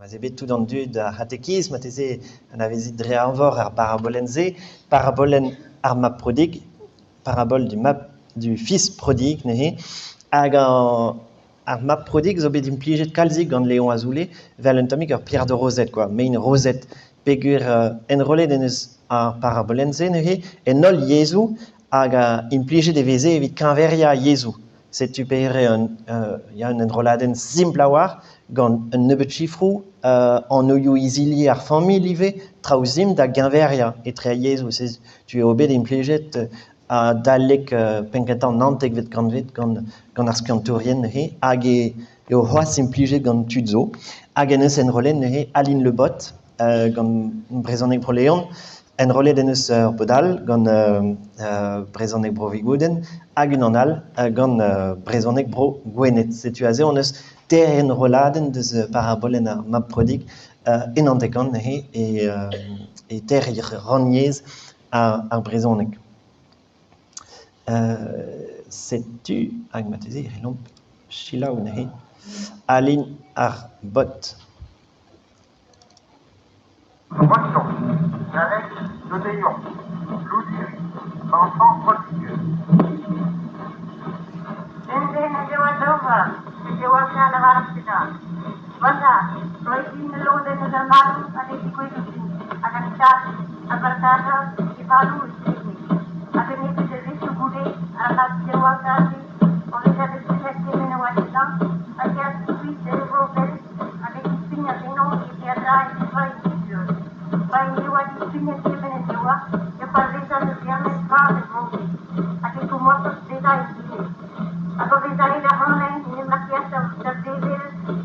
Ma'z eo bet tout an dud ar c'hatekiz, marteze anavezit dre eñvor ar barabolenn-se, parabolenn ar mab prodig, parabole du mab du fils prodigue neuze, hag ar mab prodig zo bet implijet kalzik gant Léon Azoulay evel un tammig ur Pierre de Rosette quoi, mein Rosette, peogwir enrollet en deus ar parabolenn-se neuze en holl yezhoù hag implijet e veze evit keñveriañ yezhoù. Setu pere un, ya, un enrolladenn simpl a-walc'h gant un nebeud sifroù, anvioù izili ar familh ivez, traoù simpl da geñveriañ etre ar yezhoù. Setu eo bet implijet adalek penn-kentañ an naontekvet kantved gant, gant ar skiantourien neuze hag eo c'hoazh implijet gant tud zo. Hag en deus enrollet neuze Aline Le Bot gant brezhoneg Bro-Leon. Enrollet en deus ur bod all gant brezhoneg Bro-Vigoudenn hag unan all gant brezhoneg Bro-Gwened. Setu aze hon eus teir enrolladenn deus parabolenn ar Mab Prodig en hanterkant neuze e teir rannyezh ar brezhoneg. Setu hag marteze e c'hellomp selaou neuze Aline ar Bot. Breton, dialecte de Léon, Ploudiri, l'enfant prodigue. Un den a deuas d'ober, e deuas da lavaret dezhañ: Va zad, roit din ul lodenn eus ar madoù a vez degouezhet din, hag an tad a bartajas e vadoù etreze. Hag un nebeud devezhioù goude, ar mab deuas aze, o vezañ bet graet kement a oa dezhañ, a yeas kuit d'e vro bell hag e tispignas eno e peadra evit bevañ e dizur. Pa en devoa dispignet kement en devoa, e c'hoarvezas ur gernez vras er vro-se, hag e komañsas bezañ e dilez. Hag o vezañ aet ac'hane en em lakaas da sevel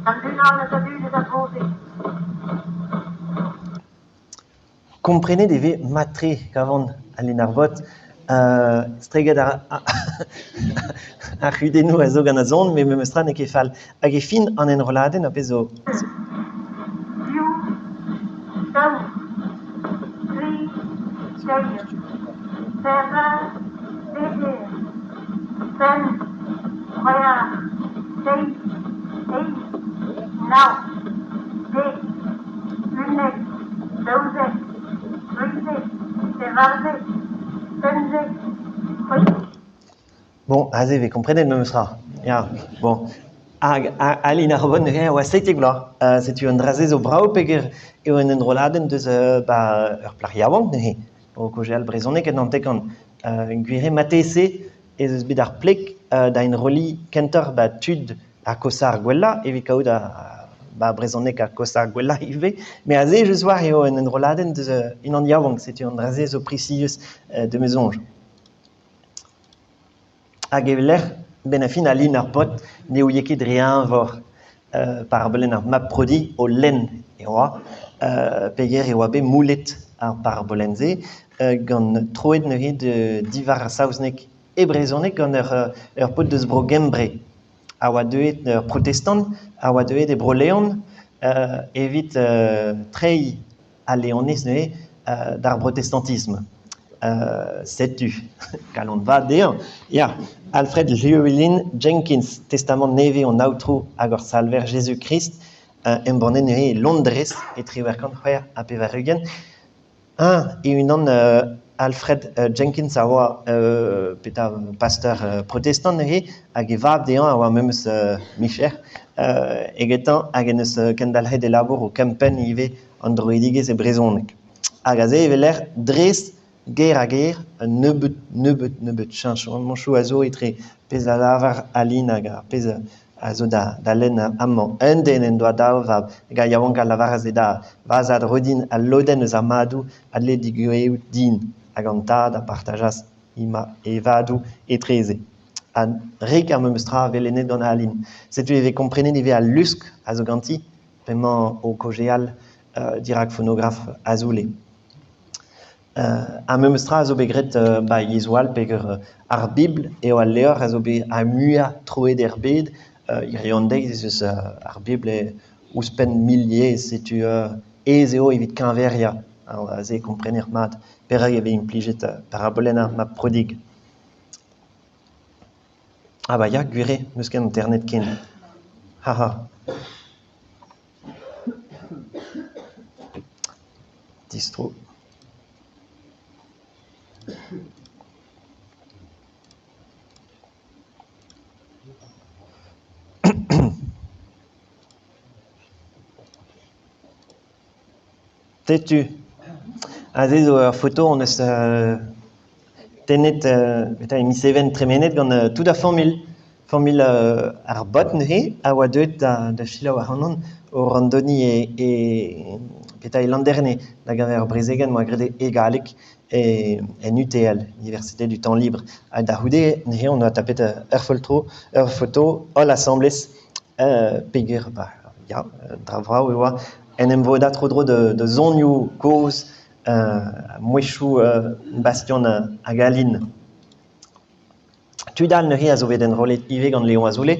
gant unan eus a dud eus ar vro-se. Komprenet e vez mat-tre kavan Aline ar Bot. Estreget ar ar c'hudennoù a zo gant ar son, met memestra n'eo ket fall. Hag e fin an enrolladenn ar pezh zo... Div, daou, tri, teir, pevar, peder, pemp, c'hwec'h, seizh, eizh, nav, dek, unnek, daouzek, trizek, pevarzek, pemzek, c'hwezek. Bon, aze e vez komprenet memestra. Ya, bon. Hag Aline ar Bon neuze a oa 17 vloaz. Setu an dra-se zo brav peogwir eo un enrolladenn deus ba ur plac'h yaouank neuze o kaozeal brezhoneg en hanterkant. Gwir eo marteze ez eus bet ar pleg da enrolliñ kentoc'h ba tud ar kosañ ar gwellañ evit kaout ar ba brezhoneg ar kosañ ar gwellañ ivez. Met aze just war eo un enrolladenn deus unan yaouank, setu an dra-se zo prisius de ma soñj. Hag e-lec'h 'benn ar fin Aline ar Bot ne ouie ket dre eñvor parabolenn ar mab prodi o lenn e oa peger e oa bet moullet ar parabolenn-se gant troet neuze diwar ar saozneg e brezhoneg gant ur ur paotr deus Bro-Gembre a oa deuet ur protestant a oa deuet e Bro-Leon evit treiñ al Leoniz neuze d'ar brotestantism. Setu, kalon vat dezhañ. Ya, Alfred Llewellyn Jenkins, Testamant nevez hon Aotrou hag hor Salver Jezuz-Krist, embannet neuze e Londrez e 1886. Eñ e-unan Alfred Jenkins a oa petra pastor protestant neuze hag e vab dezhañ a oa memes micher egetañ hag en deus kendalc'het e labour o kempenn ivez an droidigezh e brezhoneg. Hag aze e weler dres ger-ha-ger un nebeud nebeud nebeud cheñchamantoù a zo etre pezh a lavar Aline hag ar pezh a zo da lenn amañ. Un den en doa daou vab hag ar yaouank a lavaras d'e dad Va zad, ro din al lodenn eus ar madoù a dle degouezhout din. Hag an tad a partajas e vadoù etreze. Ha rik ar memes tra a vez lennet gant Aline. Setu e vez komprenet ivez al lusk a zo ganti p'emañ o kaozeal dirak fonograf Azoulay. Ar memes tra a zo bet graet 'ba yezhoù all peogwir ar Bibl eo al levr a zo bet ar muiañ troet er bed. Hiziv an deiz ez eus ar Bibl ouzhpenn mil yezh, setu aes eo evit keñveriañ. Aze e komprener mat perak e vez implijet parabolenn ar mab prodig. Ah bah ya, gwir eo, n'eus ket internet ken. Haha. Distro. Setu, aze zo ur foto hon eus tennet e miz Even tremenet gant tout ar familh. Familh ar baotr neuze a oa deuet da selaou ac'hanon o randoniñ e petra e Landerne da geñver ur brezegenn 'moa graet e galleg en UTL, Université du Temps Libre. Ha da c'houde neuze hon doa tapet ur foltro, ur foto holl asambles peogwir bah ya, dra vrav e oa en em vodañ tro-dro da sonioù kozh, mouezhioù Bastian hag Aline. Tud all neuze a zo bet enrollet ivez gant Léon Azoulay.